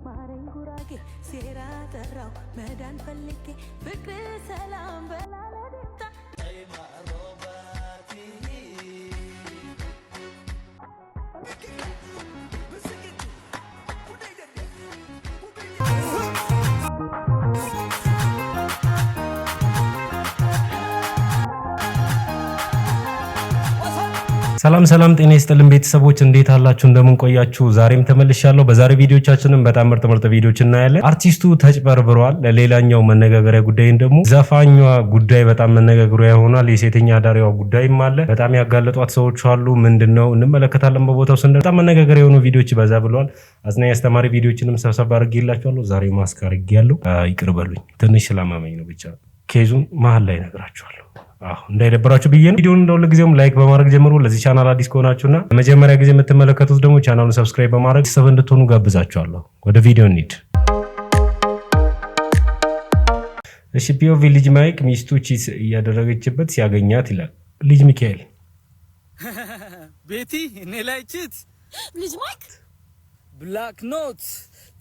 ማረኝ ጉራጌ ሴራ ጠራው መዳን ፈልጌ ፍቅር ሰላም በላለድምጣ። ሰላም ሰላም፣ ጤና ይስጥልን ቤተሰቦች፣ እንዴት አላችሁ? እንደምን ቆያችሁ? ዛሬም ተመልሻለሁ። በዛሬ ቪዲዮቻችንም በጣም ምርጥ ምርጥ ቪዲዮች እናያለን። አርቲስቱ ተጭበርብሯል። ሌላኛው መነጋገሪያ ጉዳይን ደግሞ ዘፋኟ ጉዳይ በጣም መነጋገሪያ ይሆናል። የሴተኛ አዳሪዋ ጉዳይም አለ። በጣም ያጋለጧት ሰዎች አሉ። ምንድን ነው እንመለከታለን። በቦታው ስንደርስ በጣም መነጋገሪያ የሆኑ ቪዲዮች በዛ ብለዋል። አዝናኝ አስተማሪ ቪዲዮችንም ሰብሰብ አድርጌላችኋለሁ። ዛሬ ማስክ አድርጌያለሁ። ይቅር በሉኝ፣ ትንሽ ስላመመኝ ነው። ብቻ case ኡን መሀል ላይ እነግራችኋለሁ። አዎ፣ እንዳይደበራችሁ ብዬ ነው። ቪዲዮውን እንደሁል ጊዜውም like በማድረግ ጀምሩ። ለዚህ ቻናል አዲስ ከሆናችሁና ለመጀመሪያ ጊዜ የምትመለከቱት ደግሞ ቻናሉን subscribe በማድረግ ቤተሰብ እንድትሆኑ ጋብዛችኋለሁ። ወደ ቪዲዮ እንሂድ። እሺ፣ POV ልጅ ማይክ ሚስቱ cheat እያደረገችበት ሲያገኛት ይላል። ልጅ ሚካኤል። ቤቲ እኔ ላይ cheat? ልጅ ማይክ። ብላክ ኖት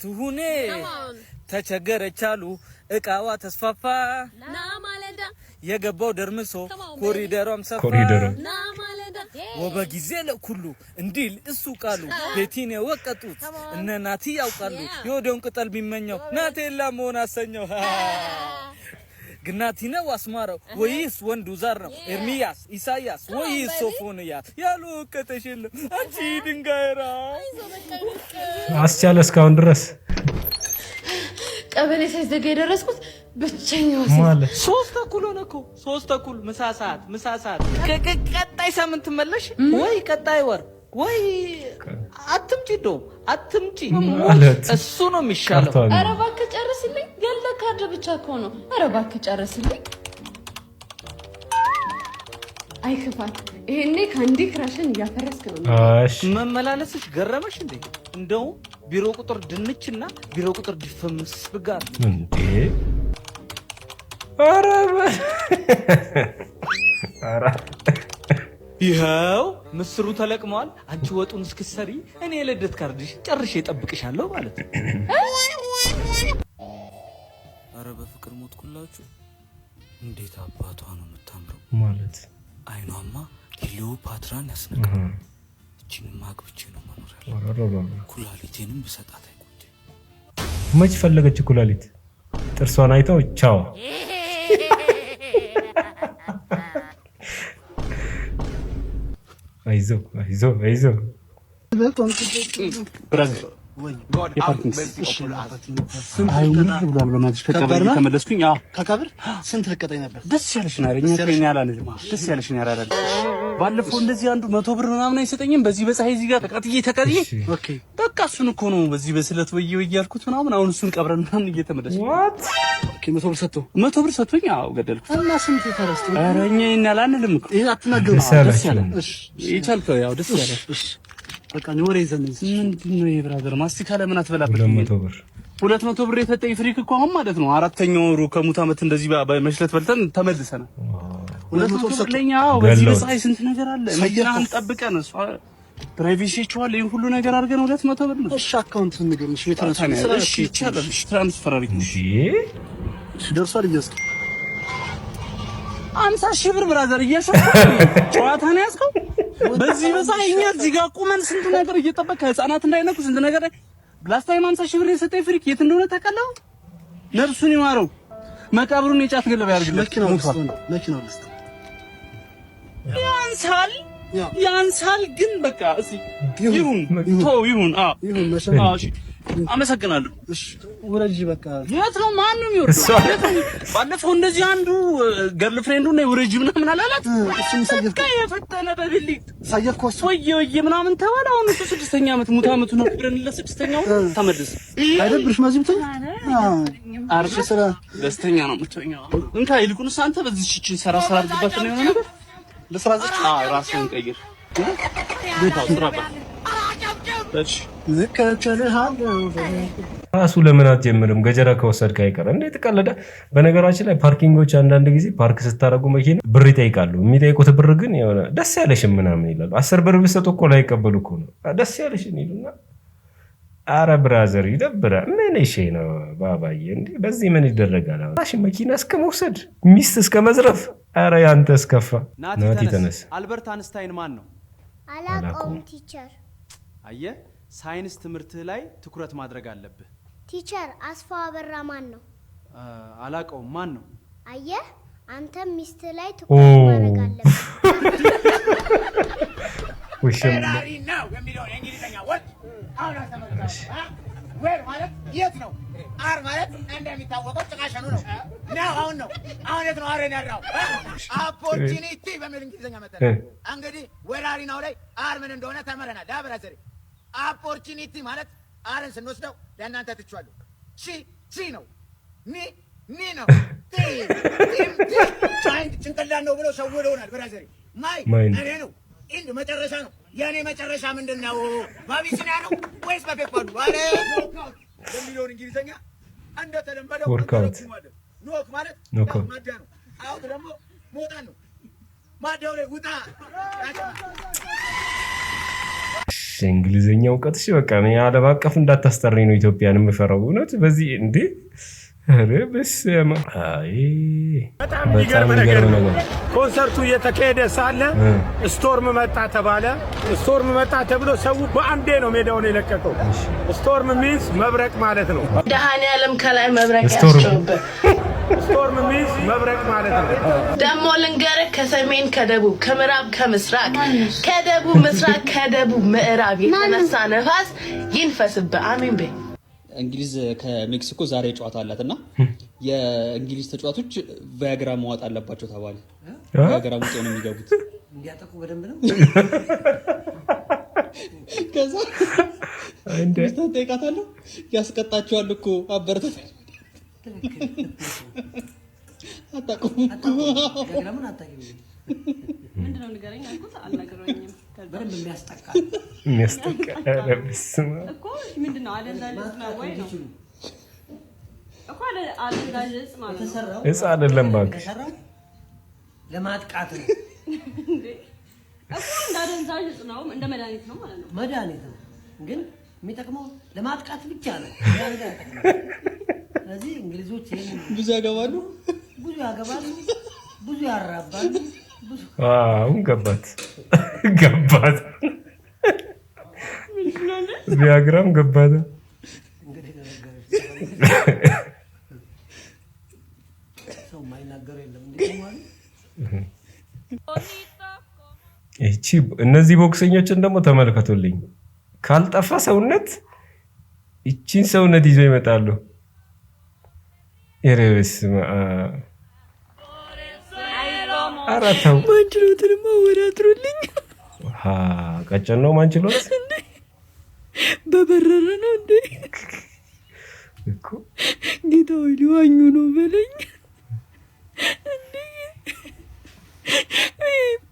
ትሁኔ። ተቸገረች አሉ፣ እቃዋ ተስፋፋ። ና ማለዳ። የገባው ደርምሶ ኮሪደሯም ሰፋ። ኮሪደሯ። ና ማለዳ። ወበጊዜ ለኩሉ እንዲል እሱ ቃሉ ቤቲን የወቀጡት እነ ናቲ ያውቃሉ። የወዲያውን ቅጠል ቢመኘው ናቴላ መሆን አሰኘው። ግን ናቲ ነው አስማረው ወይስ ወንዱ ዛር ነው? ኤርሚያስ፣ ኢሳያስ ወይስ ሶፎንያስ? ያልወቀጠሽ የለም አንቺ ድንጋይራ። አስቻለ እስካሁን ድረስ። ቀበሌ ሳይዘጋ የደረስኩት ብቸኛዋ ሴት። ማለት 3:30 ሆነ እኮ፣ 3:30፣ ምሳ ሰዓት፣ ምሳ ሰዓት። ቀጣይ ሳምንት መለሽ ወይ ቀጣይ ወር ወይ አትምጪ፣ እንደውም አትምጪ። ማለት እሱ ነው የሚሻለው። ቀርቷል። ኧረ እባክህ ጨርስልኝ። ያለ ካርድ ብቻ እኮ ነው። ኧረ እባክህ ጨርስልኝ። አይክፋት። ይሄኔ Candy Crush ን እያፈረስክ ነው። እሺ። መመላለስሽ ገረመሽ እንዴ? እንደውም ቢሮ ቁጥር ድንችና ቢሮ ቁጥር ድፍምስ ጋር። እንዴ! ኧረ ኧረ! ይኸው ምስሩ ተለቅመዋል። አንቺ ወጡን እስክትሰሪ እኔ የልደት ካርድሽ ጨርሼ እጠብቅሻለሁ ማለት ነው። ኧረ በፍቅር ሞትኩላችሁ። እንዴት አባቷ ነው የምታምረው! ማለት አይኗማ ክሊዮፓትራን ያስንቃል። እቺንማ አግብቼ ነው መኖር ያለብኝ። ኩላሊቴንም ብሰጣት አይቆጨኝ። መች ፈለገች ኩላሊት? ጥርሷን አይተው ቻው። አይዞ አይዞ አይዞ። የ parking ብሏል። በእናትሽ ከቀብር ተመለስኩኝ። አዎ። ከቀብር ስንት ልቀጠኝ ነበር? ደስ ያለሽን አረኛ ከኛ አላልም። ደስ ያለሽን ያራዳል። ባለፈው እንደዚህ አንዱ 100 ብር ምናምን አይሰጠኝም። በዚህ በፀሐይ እዚህ ጋር ተቃጥዬ ተቃጥዬ በቃ እሱን እኮ ነው በዚህ በስለት ወየ ወየ ያልኩት ምናምን። አሁን እሱን ቀብረን ምናምን እየተመለስኩ What? Okay፣ 100 ብር ሰጥቶ? 100 ብር ሰጥቶኝ፣ አዎ፣ ገደልኩት። እና ስንት ተረስቶ? ኧረ እኛ ይሄን አላንልም እኮ። ይሄ አትናገሩ። ደስ ያለሽ። ደስ ያለ የቻልከው ያው ደስ ያለ። እሺ በቃ ወሬ ይዘን ምንድን ነው ይሄ brother? ማስቲካ ለምን አትበላበት? 200 ብር። 200 ብር የሰጠኝ freak እኮ አሁን ማለት ነው አራተኛው ወሩ ከሙት ዓመት እንደዚህ በመሽለት በልተን ተመልሰናል። 200 ብር ለኛ፣ አዎ፣ በዚህ ገለውት። በፀሐይ ስንት ነገር አለ። መኪናህን ጠብቀን እሷ privacy ቸዋል ይሄን ሁሉ ነገር አድርገን 200 ብር ነው። እሺ፣ account ንገረኝ። እሺ፣ transfer እሺ ይቻላል። እሺ transfer አድርጊ። እንዴ! ደርሷል እያስክ 50,000 ብር brother፣ እየሸፈ ጨዋታ ነው ያዝከው። በዚህ በፀሐይ እኛ እዚህ ጋር ቁመን ስንት ነገር እየጠበቅን ህፃናት እንዳይነኩ ስንት ነገር። Last time 50,000 ብር የሰጠኝ freak የት እንደሆነ ታውቃለህ? ነፍሱን ይማረው፣ መቃብሩን የጫት ገለባ ያድርግለት። መኪናው ሞቷል። ልስጥ ነው፣ መኪናው ልስጥ። ያንሳል ያንሳል፣ ግን በቃ እስኪ ይሁን፣ ተው ይሁን። አዎ። ይሁን መሸ። አዎ፣ እሺ፣ አመሰግናለሁ። እሺ ውረጂ በቃ። የት ነው? ማን ነው የሚወርደው? የት ነው? ባለፈው እንደዚህ አንዱ girlfriend ኡ ነው ውረጂ ምናምን አላላት። እሱን ሰየፍኩ። በቃ የፈጠነ በብልት ሰየፍኩ እሱ። ወየ ወየ ምናምን ተባለ። አሁን እሱ ስድስተኛ ዓመት ሙት ዓመቱ ነው ብለን ለስድስተኛው ተመለስ። አይደብርሽ ማዚህ ብትሆኝ? አርፈ ስራ ደስተኛ ነው የምትሆኚው። እንካ ይልቁንስ አንተ በዚህ ቺችን ሰራ ሰራ አድርግባት ነው የሆነ ነገር ለስራ ዘች። አዎ፣ ራስህን ቀይር። ቦታው ስራበት። እሺ። እከተልሃለሁ። ራሱ ለምን አትጀምርም? ገጀራ ከወሰድክ አይቀር እንዴት ቀለደ። በነገራችን ላይ parking ኦች አንዳንድ ጊዜ ፓርክ ስታደርጉ መኪና ብር ይጠይቃሉ። የሚጠይቁት ብር ግን የሆነ ደስ ያለሽን ምናምን ይላሉ። 10 ብር ብትሰጡ እኮ ላይቀበሉ እኮ ነው። ደስ ያለሽን ይሉና አረ brother ይደብራል። ምን እሺ ነው ባባዬ? እንዴ በዚህ ምን ይደረጋል? አሁን መኪና እስከ መውሰድ፣ ሚስት እስከ መዝረፍ። አረ ያንተ እስከፋ። ናቲ ናቲ ተነስ። ተነስ። አልበርት አንስታይን ማን ነው? አላውቀውም teacher። አየህ፣ ሳይንስ ትምህርትህ ላይ ትኩረት ማድረግ አለብህ። Teacher፣ አስፋው አበራ ማን ነው? አላውቀውም። ማን ነው? አየህ፣ አንተም ሚስትህ ላይ ትኩረት ማድረግ አለብህ። ውሽም ነው የሚለውን የእንግሊዝኛ word አሁን አስተምርሻለሁ። Where ማለት የት ነው? Are ማለት እንደሚታወቀው ጭቃሸኑ ነው። Now አሁን ነው። አሁን የት ነው are ን ያራው? Opportunity በሚል እንግሊዝኛ መጠን እንግዲህ where are now ላይ are ምን እንደሆነ ተምረናል። ዳ brother፣ opportunity ማለት are ን ስንወስደው ለእናንተ ትቼዋለሁ። ቺ ቺ ነው፣ ኒ ኒ ነው፣ ቲ ቲም ቲ mind ጭንቅላት ነው ብለው ሸውደውናል። Brother፣ my Mind። እኔ ነው፣ end መጨረሻ ነው። የእኔ መጨረሻ ምንድን ነው? በአቢሲኒያ ነው ወይስ በ PayPal ኡ? አረ knockout የሚለውን እንግሊዝኛ እንደተለመደው Workout። እንተረጉማለን። Knock ማለት Knockout። ማዲያ ነው። Out ደግሞ መውጣት ነው። ማዲያው ላይ ውጣ። እንግሊዝኛ እውቀት እሺ፣ በቃ እኔ ዓለም አቀፍ እንዳታስጠሪኝ ነው ኢትዮጵያን የምፈራው። እውነት በዚህ እንዴ፣ ኧረ በስመ አብ። አይ በጣም በጣም የሚገርም ነገር የሚገርም ነው። ነገር። ኮንሰርቱ እየተካሄደ ሳለ storm መጣ ተባለ። Storm መጣ ተብሎ ሰው በአንዴ ነው ሜዳውን የለቀቀው። Storm means መብረቅ ማለት ነው። መድኃኔዓለም ከላይ መብረቅ Storm። ያስጨውብህ። Storm means መብረቅ ማለት ነው። ደግሞ ልንገርህ፣ ከሰሜን፣ ከደቡብ፣ ከምዕራብ፣ ከምስራቅ፣ ከደቡብ ምስራቅ፣ ከደቡብ ምዕራብ የተነሳ ነፋስ ይንፈስብህ። አሜን በይ። እንግሊዝ ከሜክሲኮ ዛሬ ጨዋታ አላት እና የእንግሊዝ ተጫዋቾች ቪያግራ መዋጥ አለባቸው ተባለ። ቪያግራ ውጠው ነው የሚገቡት። እንዲያጠቁ በደንብ ነው። ከዛ ሚስትን ጠይቃታለሁ። ያስቀጣቸዋል እኮ አበረታታ አታውቁም እኮ። ቪያግራምን አታውቂም? ምንድነው ንገረኝ አልኩት፣ አልነገረኝም። በደንብ የሚያስጠቃ የሚያስጠቃ። ኧረ በስመ አብ። እኮ ምንድነው አደንዛዥ ዕፅ ነው ወይ ነው እኮ አደንዛዥ ዕፅ ማለት ነው። የተሰራው ዕፅ አይደለም እባክሽ። የተሰራው ለማጥቃት ነው። እንዴ እኮ እንደ አደንዛዥ ዕፅ ነው፣ እንደ መድኃኒት ነው ማለት ነው። መድኃኒት ነው ግን የሚጠቅመው ለማጥቃት ብቻ ነው። ሌላ ነገር አይጠቅምም። ስለዚህ እንግሊዞች ይሄን ብዙ ያገባሉ፣ ብዙ ያገባሉ፣ ብዙ ያራባሉ፣ ብዙ አሁን ገባት ገባት፣ ቪያግራም ገባት። እንግዲህ ተነገረች። ሰው የማይናገረው የለም። እንዴት ነው አሉ? ይቺ እነዚህ ቦክሰኞችን ደግሞ ተመልከቱልኝ። ካልጠፋ ሰውነት ይቺን ሰውነት ይዘው ይመጣሉ። ኧረ በስመ አብ። ኧረ ተው። ማንችሎትንማ አወዳድሩልኝ። ቀጭን ነው ማንችሎት። በበረረ ነው እንዴ? እኮ። ጌታ ሆይ ሊዋኙ ነው በለኝ። እንዴ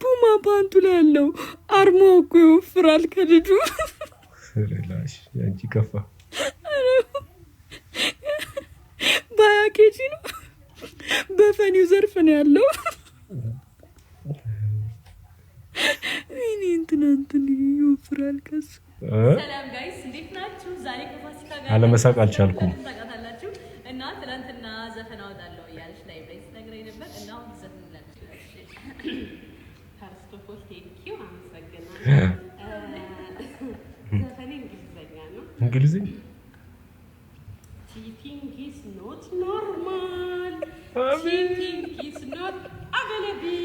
ፑማ ፓንቱ ላይ ያለው አርማ እኮ ይወፍራል ከልጁ። ላሽ ያንቺ ከፋ። በ20 kg ነው፣ በ funny ው ዘርፍ ነው ያለው። እኔ እንትና እንትን ይወፍራል ከሱ። ሰላም guys፣ እንዴት ናችሁ? ዛሬ ከፋሲካ ጋር አለመሳቅ አልቻልኩም። ታውቃታላችሁ እና ትናንትና ዘፈን አወጣለሁ እያለች ላይ ላይ ስትነግረኝ ነበር እና አሁን ትዘፍንላለች። First of all thank you፣ አመሰግናለሁ። ዘፈኔ እንግሊዘኛ ነው። እንግሊዝኛ። Cheating is not normal፣ cheating is not available፣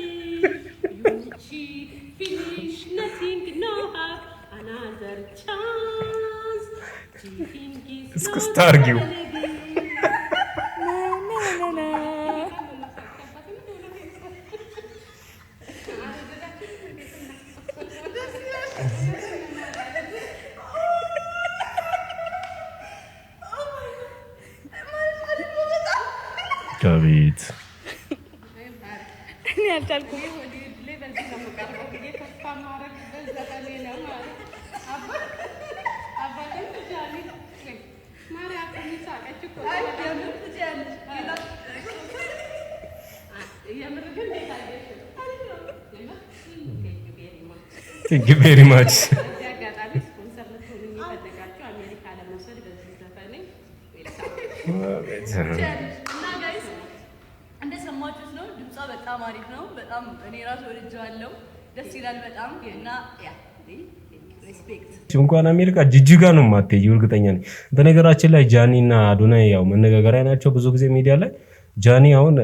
you cheat finish nothing፣ no have another chance፣ cheating is እስክስታ አርጊው። Available። አቤት። እኔ አልቻልኩም። Thank you very much. በዚህ አጋጣሚ ስፖንሰር ልትሆኑ የፈለጋችሁ አሜሪካ ለመውሰድ በዚህ ዘፈኔ welcome እና guys እንደሰማችሁት ነው። ድምጿ በጣም አሪፍ ነው። በጣም እኔ ራሱ ወድጄዋለሁ። ደስ ይላል በጣም። እና yeah, respect። እንኳን አሜሪካ ጅጅጋ ነው የማትሄጂው፣ እርግጠኛ ነኝ። በነገራችን ላይ ጃኒ እና አዶናይ ያው መነጋገሪያ ናቸው ብዙ ጊዜ ሚዲያ ላይ። ጃኒ አሁን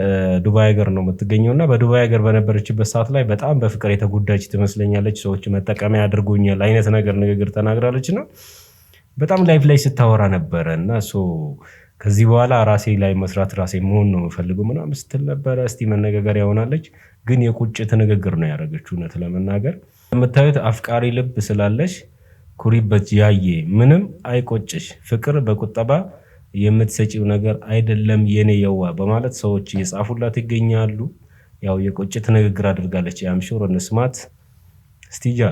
ዱባይ ሀገር ነው የምትገኘው እና በዱባይ ሀገር በነበረችበት ሰዓት ላይ በጣም በፍቅር የተጎዳች ትመስለኛለች። ሰዎች መጠቀሚያ አድርጎኛል አይነት ነገር ንግግር ተናግራለች እና በጣም live ላይ ስታወራ ነበረ። እና so ከዚህ በኋላ ራሴ ላይ መስራት፣ ራሴ መሆን ነው የምፈልገው ምናምን ስትል ነበረ። እስቲ መነጋገሪያ ሆናለች፣ ግን የቁጭት ንግግር ነው ያደረገችው። እውነት ለመናገር የምታዩት አፍቃሪ ልብ ስላለሽ ኩሪበት ያዬ፣ ምንም አይቆጭሽ፣ ፍቅር በቁጠባ የምትሰጪው ነገር አይደለም የኔ የዋ በማለት ሰዎች እየጻፉላት ይገኛሉ። ያው የቁጭት ንግግር አድርጋለች። I'm sure እንስማት እስቲ ጃ።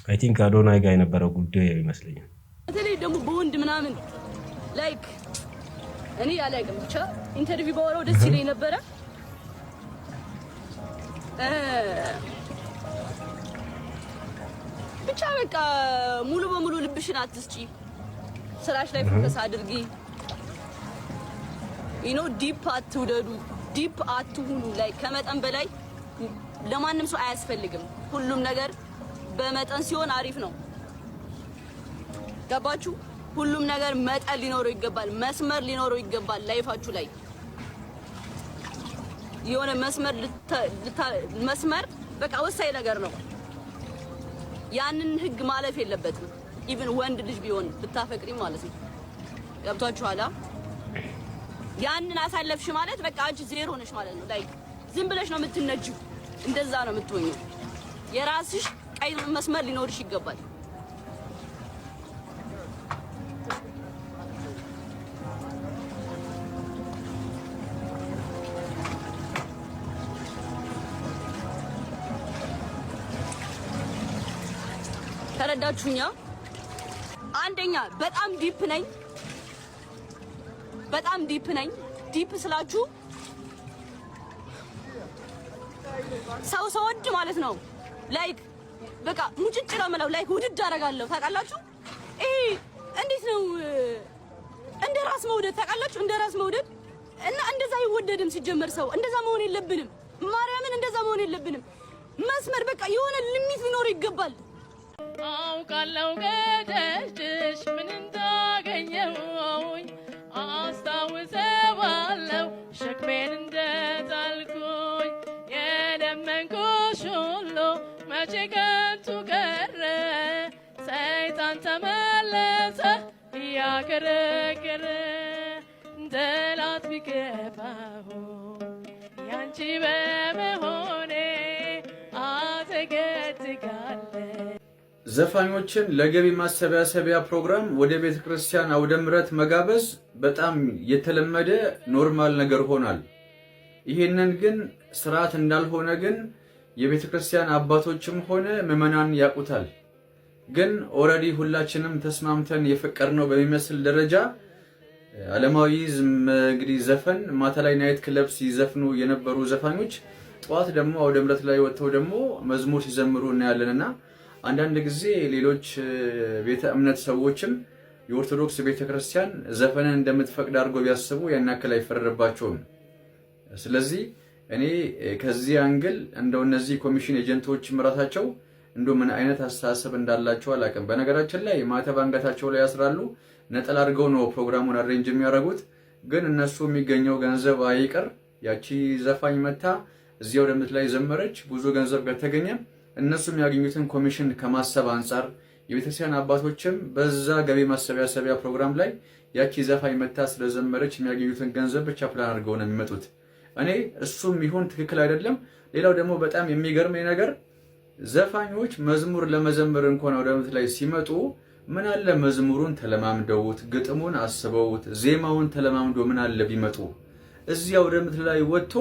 I think አዶናይ ጋር የነበረው ጉዳይ ይመስለኛል። በተለይ ደግሞ በወንድ ምናምን like እኔ አላውቅም፣ ብቻ interview ባወራው ደስ ይለኝ ነበረ። ብቻ በቃ ሙሉ በሙሉ ልብሽን አትስጪ፣ ስራሽ ላይ focus አድርጊ። Deep አትውደዱ፣ deep አትሁኑ። Like ከመጠን በላይ ለማንም ሰው አያስፈልግም። ሁሉም ነገር በመጠን ሲሆን አሪፍ ነው። ገባችሁ? ሁሉም ነገር መጠን ሊኖረው ይገባል፣ መስመር ሊኖረው ይገባል። Life ኣችሁ ላይ የሆነ መስመር መስመር በቃ ወሳኝ ነገር ነው። ያንን ህግ ማለፍ የለበትም። Even ወንድ ልጅ ቢሆን ብታፈቅሪ ማለት ነው። ገብቷችኋል? ያንን አሳለፍሽ ማለት በቃ አንቺ ዜሮ ነሽ ማለት ነው። Like ዝም ብለሽ ነው የምትነጂው። እንደዛ ነው የምትሆኚው። የራስሽ ቀይ መስመር ሊኖርሽ ይገባል። ተረዳችሁኛ? አንደኛ በጣም deep ነኝ። በጣም deep ነኝ። Deep ስላችሁ ሰው ስወድ ማለት ነው። Like በቃ ሙጭጭ ነው የምለው። Like ውድድ አደርጋለሁ። ታውቃላችሁ? ይሄ እንዴት ነው? እንደ ራስ መውደድ ታውቃላችሁ? እንደ ራስ መውደድ እና እንደዛ አይወደድም ሲጀመር። ሰው እንደዛ መሆን የለብንም። ማርያምን እንደዛ መሆን የለብንም። መስመር በቃ የሆነ limit ሊኖር ይገባል። አውቃለሁ ገደልሽ ምን እንዳገኘሁኝ፣ አስታውሰዋለሁ ሸክሜን እንደጣልኩኝ። የለመንኩሽ ሁሉ መቼ ከንቱ ቀረ፣ ሰይጣን ተመለሰ እያከረከረ። ጠላት ቢገፋው ያንቺ በመሆኔ አተገትጋለ። ዘፋኞችን ለገቢ ማሰባሰቢያ ፕሮግራም ወደ ቤተ ክርስቲያን አውደ ምሕረት መጋበዝ በጣም የተለመደ normal ነገር ሆኗል። ይህንን ግን ስርዓት እንዳልሆነ ግን የቤተ ክርስቲያን አባቶችም ሆነ ምዕመናን ያውቁታል። ግን already ሁላችንም ተስማምተን የፈቀድነው በሚመስል ደረጃ ዓለማዊ እንግዲህ ዘፈን ማታ ላይ night club ሲዘፍኑ የነበሩ ዘፋኞች ጠዋት ደግሞ አውደ ምሕረት ላይ ወጥተው ደግሞ መዝሙር ሲዘምሩ እናያለንና አንዳንድ ጊዜ ሌሎች ቤተ እምነት ሰዎችም የኦርቶዶክስ ቤተክርስቲያን ዘፈንን እንደምትፈቅድ አድርገው ቢያስቡ ያን ያክል አይፈረድባቸውም። ስለዚህ እኔ ከዚህ angle እንደው እነዚህ commission agent ኦች ራሳቸው እንደው ምን አይነት አስተሳሰብ እንዳላቸው አላውቅም። በነገራችን ላይ ማተብ አንገታቸው ላይ ያስራሉ፣ ነጠላ አድርገው ነው ፕሮግራሙን arrange የሚያደርጉት። ግን እነሱ የሚገኘው ገንዘብ አይቀር፣ ያቺ ዘፋኝ መታ እዚያው አውደ ምሕረት ላይ ዘመረች፣ ብዙ ገንዘብ ከተገኘ እነሱ የሚያገኙትን ኮሚሽን ከማሰብ አንጻር የቤተክርስቲያን አባቶችም በዛ ገቢ ማሰባሰቢያ ፕሮግራም ላይ ያቺ ዘፋኝ መታ ስለዘመረች የሚያገኙትን ገንዘብ ብቻ ፕላን አድርገው ነው የሚመጡት። እኔ እሱም ይሁን ትክክል አይደለም። ሌላው ደግሞ በጣም የሚገርመኝ ነገር ዘፋኞች መዝሙር ለመዘመር እንኳን አውደ ምሕረት ላይ ሲመጡ ምን አለ መዝሙሩን ተለማምደውት፣ ግጥሙን አስበውት፣ ዜማውን ተለማምዶ ምን አለ ቢመጡ። እዚህ አውደ ምሕረት ላይ ወጥቶ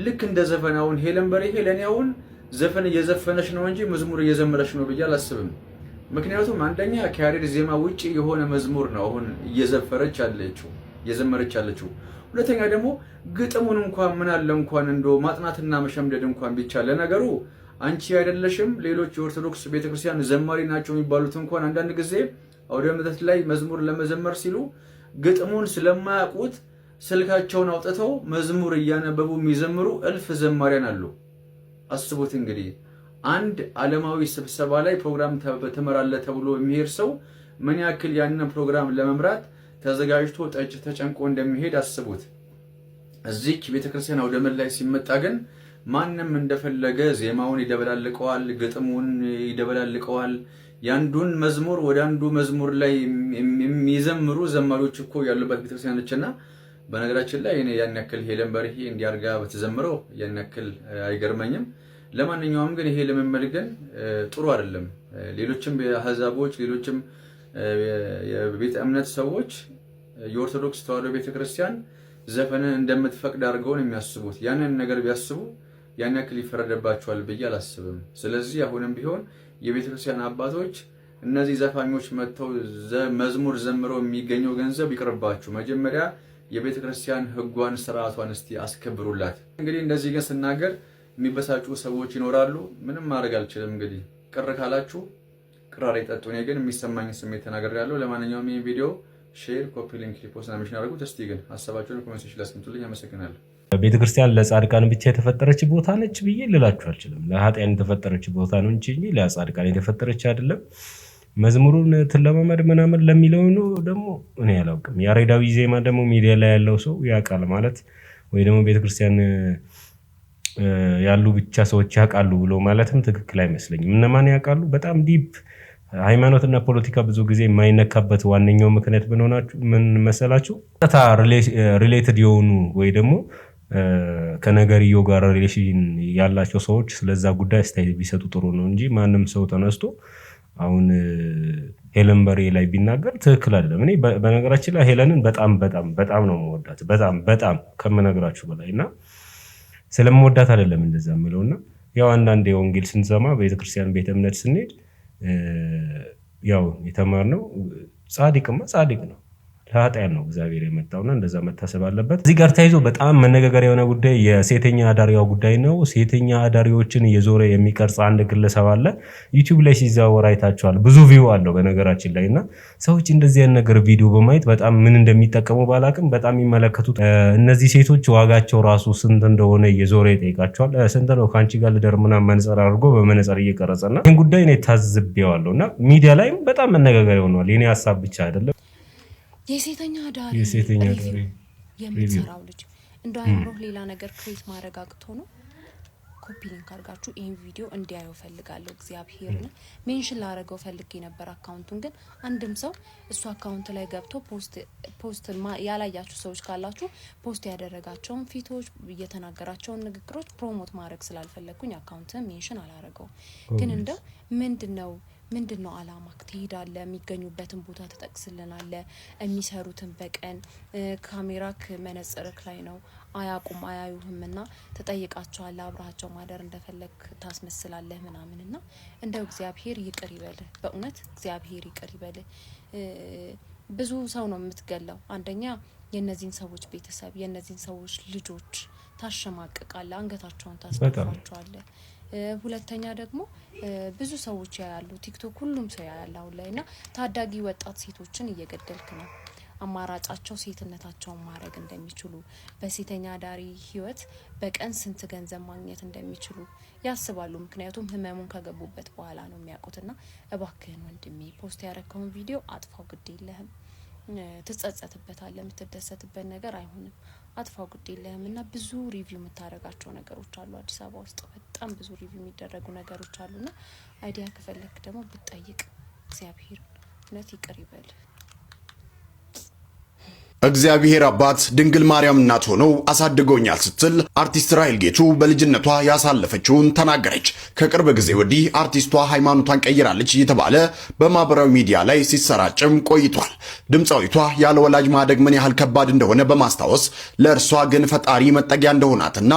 ልክ እንደ ዘፈናውን ሄለን በርሄ ለእኔ አሁን ዘፈን እየዘፈነች ነው እንጂ መዝሙር እየዘመረች ነው ብዬ አላስብም። ምክንያቱም አንደኛ ከያሬድ ዜማ ውጪ የሆነ መዝሙር ነው አሁን እየዘመረች ያለችው። ሁለተኛ ደግሞ ግጥሙን እንኳን ምን አለ እንኳን እንዶ ማጥናትና መሸምደድ እንኳን ቢቻል። ለነገሩ አንቺ አይደለሽም ሌሎች የኦርቶዶክስ ቤተክርስቲያን ዘማሪ ናቸው የሚባሉት እንኳን አንዳንድ ጊዜ አውደ ምሕረት ላይ መዝሙር ለመዘመር ሲሉ ግጥሙን ስለማያውቁት ስልካቸውን አውጥተው መዝሙር እያነበቡ የሚዘምሩ እልፍ ዘማሪያን አሉ። አስቡት እንግዲህ፣ አንድ ዓለማዊ ስብሰባ ላይ ፕሮግራም ትመራለህ ተብሎ የሚሄድ ሰው ምን ያክል ያንን ፕሮግራም ለመምራት ተዘጋጅቶ ተጨንቆ እንደሚሄድ አስቡት። እዚች ቤተክርስቲያን አውደ ምሕረት ላይ ሲመጣ ግን ማንም እንደፈለገ ዜማውን ይደበላልቀዋል፣ ግጥሙን ይደበላልቀዋል። የአንዱን መዝሙር ወደ አንዱ መዝሙር ላይ የሚዘምሩ ዘማሪዎች እኮ ያሉባት ቤተክርስቲያን ነችና፣ በነገራችን ላይ እኔ ያን ያክል ሄለን በርሄ እንዲያርጋ በተዘምረው ያን ያክል አይገርመኝም። ለማንኛውም ግን ይሄ ልምምድ ግን ጥሩ አይደለም። ሌሎችም አህዛቦች፣ ሌሎችም የቤተ እምነት ሰዎች የኦርቶዶክስ ተዋሕዶ ቤተክርስቲያን ዘፈንን እንደምትፈቅድ አድርገው ነው የሚያስቡት። ያንን ነገር ቢያስቡ ያን ያክል ይፈረደባቸዋል ብዬ አላስብም። ስለዚህ አሁንም ቢሆን የቤተክርስቲያን አባቶች፣ እነዚህ ዘፋኞች መጥተው መዝሙር ዘምረው የሚገኘው ገንዘብ ይቅርባችሁ። መጀመሪያ የቤተክርስቲያን ሕጓን ስርዓቷን እስቲ አስከብሩላት። እንግዲህ እንደዚህ ግን ስናገር የሚበሳጩ ሰዎች ይኖራሉ። ምንም ማድረግ አልችልም። እንግዲህ ቅር ካላችሁ ቅራሬ ጠጡ። እኔ ግን የሚሰማኝ ስሜት ተናግሬያለሁ። ለማንኛውም ይህን ቪዲዮ share፣ copy link፣ repost እና mention አድርጉት። እስቲ ግን ሀሳባችሁን comment section ላይ አስቀምጡልኝ። አመሰግናለሁ። ቤተክርስቲያን ለጻድቃን ብቻ የተፈጠረች ቦታ ነች ብዬ ልላችሁ አልችልም። ለኃጢያን የተፈጠረች ቦታ ነው እንጂ ለጻድቃን የተፈጠረች አይደለም። መዝሙሩን ትለማመድ ምናምን ለሚለው ነው ደግሞ እኔ አላውቅም። ያሬዳዊ ዜማ ደግሞ ሚዲያ ላይ ያለው ሰው ያውቃል ማለት ወይ ደግሞ ቤተክርስቲያን ያሉ ብቻ ሰዎች ያውቃሉ ብሎ ማለትም ትክክል አይመስለኝም። እነማን ያውቃሉ? በጣም deep ሃይማኖትና ፖለቲካ ብዙ ጊዜ የማይነካበት ዋነኛው ምክንያት ምን ሆናችሁ ምን መሰላችሁ? ቀጥታ related የሆኑ ወይ ደግሞ ከነገርየው ጋር relation ያላቸው ሰዎች ስለዛ ጉዳይ አስተያየት ቢሰጡ ጥሩ ነው እንጂ ማንም ሰው ተነስቶ አሁን ሄለን በርሄ ላይ ቢናገር ትክክል አይደለም። እኔ በነገራችን ላይ ሄለንን በጣም በጣም በጣም ነው የምወዳት፣ በጣም በጣም ከምነግራችሁ በላይ። እና ስለምወዳት አይደለም እንደዛ የምለው። እና ያው አንዳንድ የወንጌል ስንሰማ፣ ቤተክርስቲያን ቤተ እምነት ስንሄድ ያው የተማርነው ጻድቅማ ጻድቅ ነው፣ ለኃጢያን ነው እግዚአብሔር የመጣውና እንደዛ መታሰብ አለበት። እዚህ ጋር ተያይዞ በጣም መነጋገሪያ የሆነ ጉዳይ የሴተኛ አዳሪዋ ጉዳይ ነው። ሴተኛ አዳሪዎችን እየዞረ የሚቀርጽ አንድ ግለሰብ አለ። YouTube ላይ ሲዘዋወር አይታችኋል። ብዙ view አለው በነገራችን ላይ። እና ሰዎች እንደዚህ አይነት ነገር ቪዲዮ በማየት በጣም ምን እንደሚጠቀሙ ባላቅም በጣም የሚመለከቱት እነዚህ ሴቶች ዋጋቸው ራሱ ስንት እንደሆነ እየዞረ ይጠይቃቸዋል። ስንት ነው፣ ከአንቺ ጋር ልደር ምናምን፣ መነጽር አድርጎ በመነጽር እየቀረጸና ይህን ጉዳይ እኔ ታዝቤዋለሁ እና ሚዲያ ላይም በጣም መነጋገሪያ ሆኗል። የኔ ሀሳብ ብቻ አይደለም። የሴተኛ አዳሪ የሴተኛ review አዳሪ የምትሰራው ልጅ እንደ አእምሮህ ሌላ ነገር create ማድረግ አቅቶ ነው። Copy link አድርጋችሁ ይህን ቪዲዮ እንዲያየው ፈልጋለሁ። እግዚአብሔርን mention ላረገው ፈልጌ ነበር account ኡን፣ ግን አንድም ሰው እሱ account ላይ ገብቶ post ያላያችሁ ሰዎች ካላችሁ post ያደረጋቸውን ፊቶች፣ እየተናገራቸውን ንግግሮች promote ማድረግ ስላልፈለግኩኝ account mention አላረገውም። ግን እንደው ምንድን ነው አላማክ? ትሄዳለህ፣ የሚገኙበትን ቦታ ትጠቅስልናለህ፣ የሚሰሩትን በቀን ካሜራክ መነጽርክ ላይ ነው፣ አያቁም አያዩህም ና ትጠይቃቸዋለህ፣ አብረሃቸው ማደር እንደፈለግ ታስመስላለህ ምናምን። ና እንደው እግዚአብሔር ይቅር ይበልህ፣ በእውነት እግዚአብሔር ይቅር ይበልህ። ብዙ ሰው ነው የምትገለው። አንደኛ የእነዚህን ሰዎች ቤተሰብ፣ የእነዚህን ሰዎች ልጆች ታሸማቅቃለህ፣ አንገታቸውን ታስደፋቸዋለህ። ሁለተኛ ደግሞ ብዙ ሰዎች ያያሉ፣ TikTok ሁሉም ሰው ያያል አሁን ላይ። እና ታዳጊ ወጣት ሴቶችን እየገደልክ ነው። አማራጫቸው ሴትነታቸውን ማድረግ እንደሚችሉ፣ በሴተኛ አዳሪ ህይወት በቀን ስንት ገንዘብ ማግኘት እንደሚችሉ ያስባሉ። ምክንያቱም ህመሙን ከገቡበት በኋላ ነው የሚያውቁትና እባክህን ወንድሜ post ያረከውን ቪዲዮ አጥፋው፣ ግድ የለህም፣ ትጸጸትበታለህ። የምትደሰትበት ነገር አይሆንም። አጥፋው፣ ግድ የለህም። እና ብዙ review የምታደርጋቸው ነገሮች አሉ። አዲስ አበባ ውስጥ በጣም ብዙ review የሚደረጉ ነገሮች አሉና idea ከፈለክ ደግሞ ብትጠይቅ። እግዚአብሔር እውነት ይቅር ይበል። እግዚአብሔር አባት፣ ድንግል ማርያም እናት ሆነው አሳድገውኛል ስትል አርቲስት ራሄል ጌቱ በልጅነቷ ያሳለፈችውን ተናገረች። ከቅርብ ጊዜ ወዲህ አርቲስቷ ሃይማኖቷን ቀይራለች እየተባለ በማህበራዊ ሚዲያ ላይ ሲሰራጭም ቆይቷል። ድምፃዊቷ ያለ ወላጅ ማደግ ምን ያህል ከባድ እንደሆነ በማስታወስ ለእርሷ ግን ፈጣሪ መጠጊያ እንደሆናትና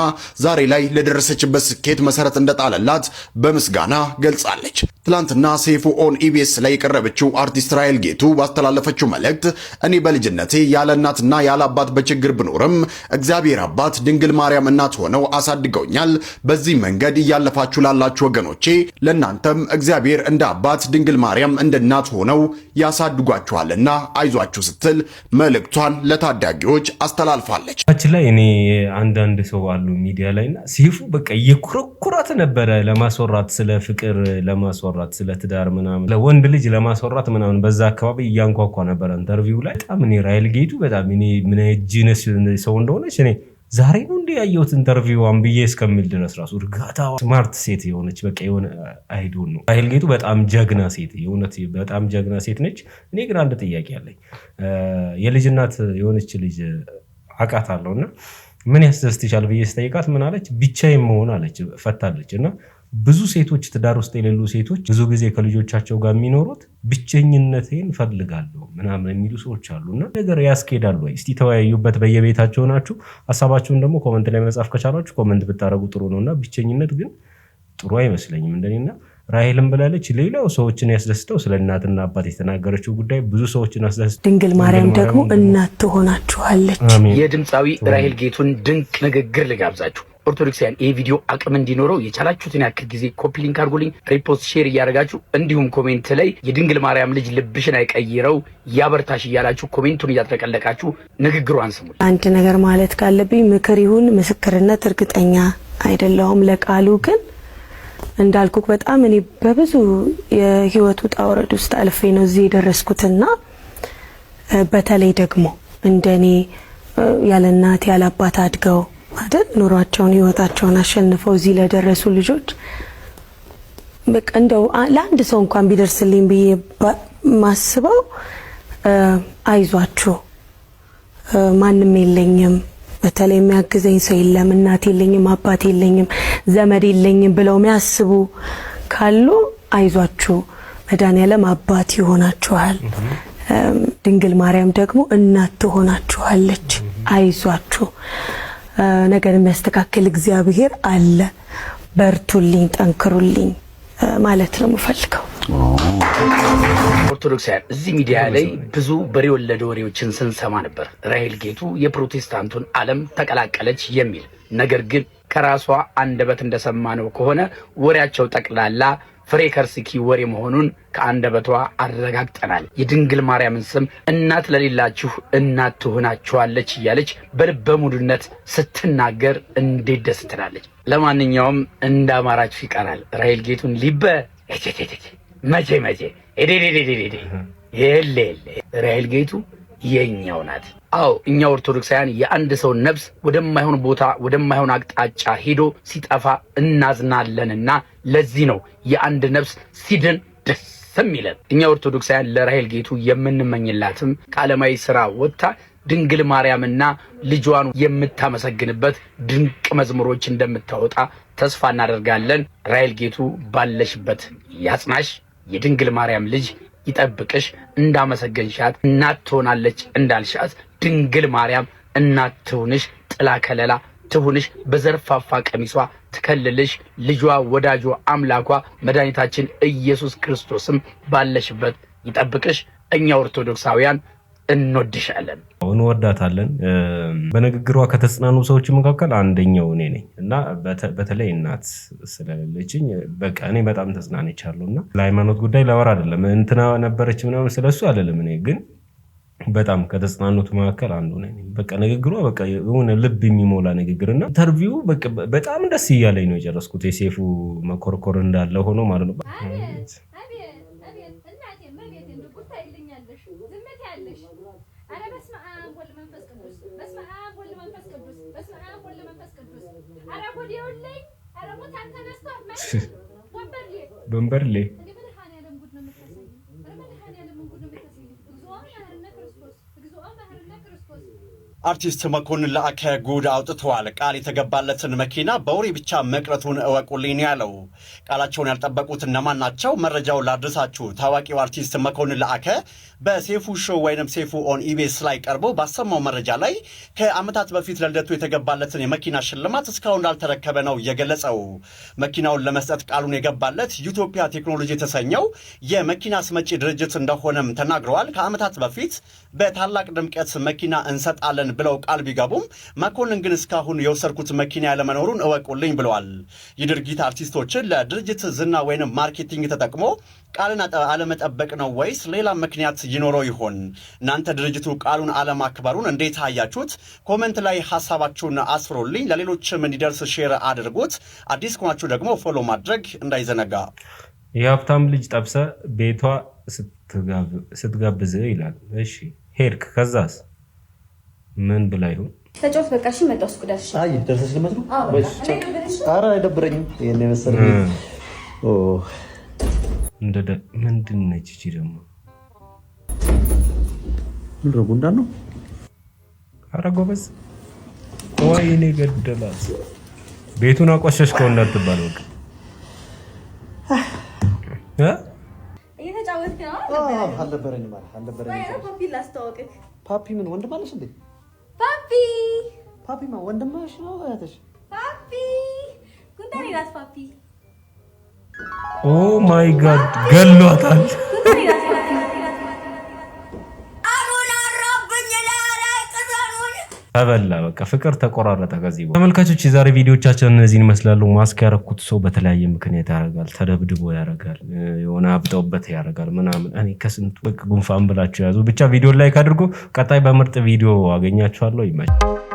ዛሬ ላይ ለደረሰችበት ስኬት መሰረት እንደጣለላት በምስጋና ገልጻለች። ትላንትና ሰይፉ on EBS ላይ የቀረበችው አርቲስት ራሄል ጌቱ ባስተላለፈችው መልእክት እኔ በልጅነቴ ያለ እናትና ያለ አባት በችግር ብኖርም እግዚአብሔር አባት ድንግል ማርያም እናት ሆነው አሳድገውኛል። በዚህ መንገድ እያለፋችሁ ላላችሁ ወገኖቼ ለእናንተም እግዚአብሔር እንደ አባት ድንግል ማርያም እንደ እናት ሆነው ያሳድጓችኋልና አይዟችሁ ስትል መልእክቷን ለታዳጊዎች አስተላልፋለች። ችን ላይ እኔ አንዳንድ ሰው አሉ ሚዲያ ላይ እና ሴፉ በቃ እየኮረኮራት ነበረ ለማስወራት፣ ስለ ፍቅር ለማስወራት፣ ስለ ትዳር ምናምን፣ ለወንድ ልጅ ለማስወራት ምናምን በዛ አካባቢ እያንኳኳ ነበረ interview ላይ። በጣም እኔ ራሄል ጌቱ በጣም እኔ ምን አይነት genius ሰው እንደሆነች እኔ ዛሬ ነው እንዲ ያየሁት interview ዋን ብዬ እስከሚል ድረስ ራሱ እርጋታ smart ሴት የሆነች በቃ የሆነ I don't know። ራሄል ጌቱ በጣም ጀግና ሴት፣ የእውነት በጣም ጀግና ሴት ነች። እኔ ግን አንድ ጥያቄ አለኝ። የልጅ እናት የሆነች ልጅ አውቃታለሁ እና ምን ያስደስትሻል ብዬ ስጠይቃት ምን አለች? ብቻዬን መሆን አለች። ፈታለች። እና ብዙ ሴቶች፣ ትዳር ውስጥ የሌሉ ሴቶች ብዙ ጊዜ ከልጆቻቸው ጋር የሚኖሩት ብቸኝነቴን ፈልጋለሁ ምናምን የሚሉ ሰዎች አሉ። እና ነገር ያስኬዳሉ ወይ? እስቲ ተወያዩበት። በየቤታቸው ናችሁ። ሀሳባችሁን ደግሞ comment ላይ መጻፍ ከቻላችሁ comment ብታደርጉ ጥሩ ነው። እና ብቸኝነት ግን ጥሩ አይመስለኝም እንደኔና ራሄልም ብላለች። ሌላው ሰዎችን ያስደስተው ስለ እናትና አባት የተናገረችው ጉዳይ ብዙ ሰዎችን አስደስተ ድንግል ማርያም ደግሞ እናት ትሆናችኋለች። የድምፃዊ ራሄል ጌቱን ድንቅ ንግግር ልጋብዛችሁ። ኦርቶዶክሳውያን፣ ይህ ቪዲዮ አቅም እንዲኖረው የቻላችሁትን ያክል ጊዜ copy link አድርጉልኝ፣ repost፣ share እያደረጋችሁ እንዲሁም comment ላይ የድንግል ማርያም ልጅ ልብሽን አይቀይረው ያበርታሽ እያላችሁ comment ኡን እያጥለቀለቃችሁ ንግግሯን ስሙልኝ። አንድ ነገር ማለት ካለብኝ ምክር ይሁን ምስክርነት እርግጠኛ አይደለሁም ለቃሉ፣ ግን እንዳልኩክ በጣም እኔ በብዙ የህይወት ውጣ ውረድ ውስጥ አልፌ ነው እዚህ የደረስኩትና በተለይ ደግሞ እንደኔ ያለ እናት ያለ አባት አድገው አይደል ኑሯቸውን ህይወታቸውን አሸንፈው እዚህ ለደረሱ ልጆች በቃ እንደው ለአንድ ሰው እንኳን ቢደርስልኝ ብዬ ማስበው አይዟችሁ፣ ማንም የለኝም፣ በተለይ የሚያግዘኝ ሰው የለም፣ እናት የለኝም፣ አባት የለኝም፣ ዘመድ የለኝም ብለው የሚያስቡ ካሉ አይዟችሁ፣ መድኃኒዓለም አባት ይሆናችኋል፣ ድንግል ማርያም ደግሞ እናት ትሆናችኋለች። አይዟችሁ፣ ነገር የሚያስተካክል እግዚአብሔር አለ። በርቱልኝ፣ ጠንክሩልኝ ማለት ነው የምፈልገው። ኦርቶዶክሳውያን፣ እዚህ ሚዲያ ላይ ብዙ በሬ ወለደ ወሬዎችን ስንሰማ ነበር። ራሄል ጌቱ የፕሮቴስታንቱን ዓለም ተቀላቀለች የሚል። ነገር ግን ከራሷ አንደበት እንደሰማነው ከሆነ ወሬያቸው ጠቅላላ ፍሬ ከርስኪ ወሬ መሆኑን ከአንደበቷ አረጋግጠናል። የድንግል ማርያምን ስም እናት ለሌላችሁ እናት ትሆናችኋለች እያለች በልበ ሙሉነት ስትናገር እንዴት ደስ ትላለች። ለማንኛውም እንዳማራችሁ ይቀራል። ራሄል ጌቱን ሊበ መቼ መቼ የለ ራሄል ጌቱ የኛው ናት። አዎ፣ እኛ ኦርቶዶክሳውያን የአንድ ሰው ነፍስ ወደማይሆን ቦታ ወደማይሆን አቅጣጫ ሄዶ ሲጠፋ እናዝናለንና ለዚህ ነው የአንድ ነፍስ ሲድን ደስ የሚለን። እኛ ኦርቶዶክሳውያን ለራሄል ጌቱ የምንመኝላትም ከዓለማዊ ስራ ወጥታ ድንግል ማርያምና ልጇን የምታመሰግንበት ድንቅ መዝሙሮች እንደምታወጣ ተስፋ እናደርጋለን። ራሄል ጌቱ ባለሽበት ያጽናሽ፣ የድንግል ማርያም ልጅ ይጠብቅሽ። እንዳመሰገንሻት እናት ትሆናለች እንዳልሻት ድንግል ማርያም እናት ትሁንሽ፣ ጥላ ከለላ ትሁንሽ፣ በዘርፋፋ ቀሚሷ ትከልልሽ። ልጇ ወዳጇ አምላኳ መድኃኒታችን ኢየሱስ ክርስቶስም ባለሽበት ይጠብቅሽ። እኛ ኦርቶዶክሳውያን እንወድሻለን፣ እንወዳታለን። በንግግሯ ከተጽናኑ ሰዎች መካከል አንደኛው እኔ ነኝ እና በተለይ እናት ስለሌለችኝ በቃ እኔ በጣም ተጽናንቻለሁ። እና ለሃይማኖት ጉዳይ ላወራ አይደለም፣ እንትና ነበረች ምናምን ስለሱ አይደለም። እኔ ግን በጣም ከተጽናኑት መካከል አንዱ ነኝ። በቃ ንግግሯ በቃ የሆነ ልብ የሚሞላ ንግግር እና interview በጣም ደስ እያለኝ ነው የጨረስኩት። የሴፉ መኮርኮር እንዳለ ሆኖ ማለት ነው። በንበርሌ አርቲስት መኮንን ለአከ ጉድ አውጥተዋል። ቃል የተገባለትን መኪና በወሬ ብቻ መቅረቱን እወቁልኝ ያለው። ቃላቸውን ያልጠበቁት እነማን ናቸው? መረጃውን ላድረሳችሁ። ታዋቂው አርቲስት መኮንን ለአከ በሴፉ show ወይንም ሴፉ on EBS ላይ ቀርቦ ባሰማው መረጃ ላይ ከዓመታት በፊት ለልደቱ የተገባለትን የመኪና ሽልማት እስካሁን እንዳልተረከበ ነው የገለጸው። መኪናውን ለመስጠት ቃሉን የገባለት ዩቶፒያ ቴክኖሎጂ የተሰኘው የመኪና አስመጪ ድርጅት እንደሆነም ተናግረዋል። ከዓመታት በፊት በታላቅ ድምቀት መኪና እንሰጣለን ብለው ቃል ቢገቡም መኮንን ግን እስካሁን የወሰድኩት መኪና ያለመኖሩን እወቁልኝ ብለዋል። ይህ ድርጊት አርቲስቶችን ለድርጅት ዝና ወይንም marketing ተጠቅሞ ቃልን አለመጠበቅ ነው ወይስ ሌላ ምክንያት ይኖረው ይሆን? እናንተ ድርጅቱ ቃሉን አለማክበሩን እንዴት አያችሁት? Comment ላይ ሀሳባችሁን አስፍሩልኝ። ለሌሎችም እንዲደርስ share አድርጉት። አዲስ ከሆናችሁ ደግሞ follow ማድረግ እንዳይዘነጋ። የሀብታም ልጅ ጠብሰ ቤቷ ስትጋብዝ ይላል። እሺ ሄድክ፣ ከዛስ ምን ብላ ይሆን? ተጫወት በቃ። እሺ መጣሁ ሱቅ ደርሼ። አይ ደርሰሽ ልመት ነው? ኧረ አይደብረኝም። ይሄን የመሰለ እንደ ምንድን ነች እቺ ደግሞ? ምንድን ነው ጉንዳን ነው? ኧረ ጎበዝ፣ ወይኔ ገደላት። ቤቱን አቆሸሽከው እንዳትባል በቃ። እየተጫወትክ ነው? አልነበረኝም አልነበረኝም። ፓፒ ላስተዋወቅህ። ፓፒ ምን ወንድም አለሽ እንዴ? ፓፒ። ፓፒ ማ ወንድምሽ ነው እህትሽ? ፓፒ ጉንዳኔ ናት። ፓፒ። Oh my God፣ ገሏታል። ጉንዳኔ ናት ፓፒ። ተበላ በቃ ፍቅር ተቆራረጠ። ከዚህ በኋላ ተመልካቾች የዛሬ ቪዲዮቻችን እነዚህን ይመስላሉ። ማስክ ያረኩት ሰው በተለያየ ምክንያት ያደርጋል፣ ተደብድቦ ያደርጋል፣ የሆነ አብጠውበት ያደርጋል ምናምን። እኔ ከስንቱ በቃ ጉንፋን ብላችሁ ያዙ። ብቻ ቪዲዮ like አድርጎ ቀጣይ በምርጥ ቪዲዮ አገኛችኋለሁ። ይመቻል።